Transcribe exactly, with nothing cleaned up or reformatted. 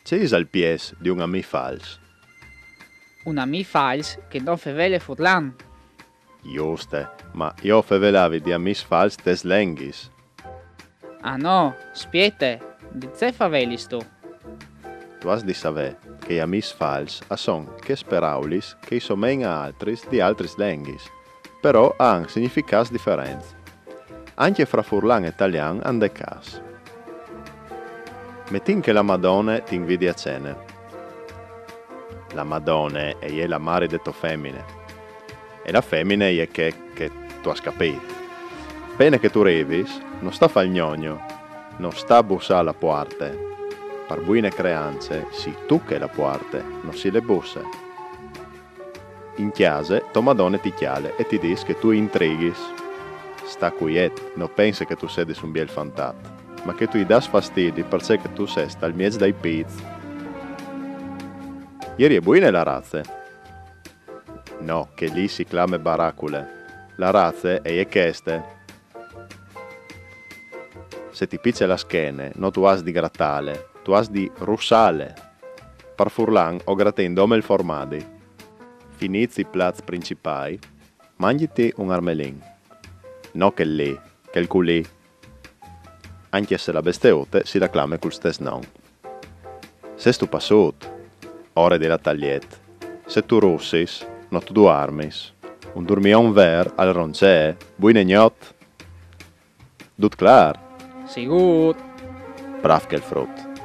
Ce isal piês di un amì fals? Un amì fals che no fevele furlan. Juste, ma jo o fevelavi di amîs fals tes lenghis. Ah no, spiete, di ce favelistu? Tu âs di savê che i amîs fals a son chês peraulis che i somein a altris di altris lenghis, però a àn significâts diferents. Ancje fra furlan e talian a 'nd è câs. Metìn che la Madone ti invidi a cene. La Madone e je la mari de tô femine. E la femine e je chê che tu âs capît. Pene che tu rivis, no sta fâ il gnogno, no sta bussâ a la puarte. Par buine creance, si tu che la puarte, no si le busse. In cjase, tô Madone ti cjale e ti dîs che tu i intrighis. Sta cuiet, no pense che tu sedis un biel fantat, ma che tu i dâs fastidi parcè che tu sês tal mieç dai pîts. Jeri e buine la raze? No, chê li si clame baracule. La raze e je cheste. Se ti pice la schene, no tu âs di gratâle, tu âs di russâle. Par furlan o gratìn dome il formadi. Finîts i plats principâi, mangjiti un armelin. No chel li, chel culì. Ancje se la besteute si la clame cul stes non. Sêstu passût? Ore di lâ tal jet. Se tu russis, no tu duarmis. Un durmion vêr al roncee. Buine gnot. Dut clâr? Sigûr. Brâf chel frut.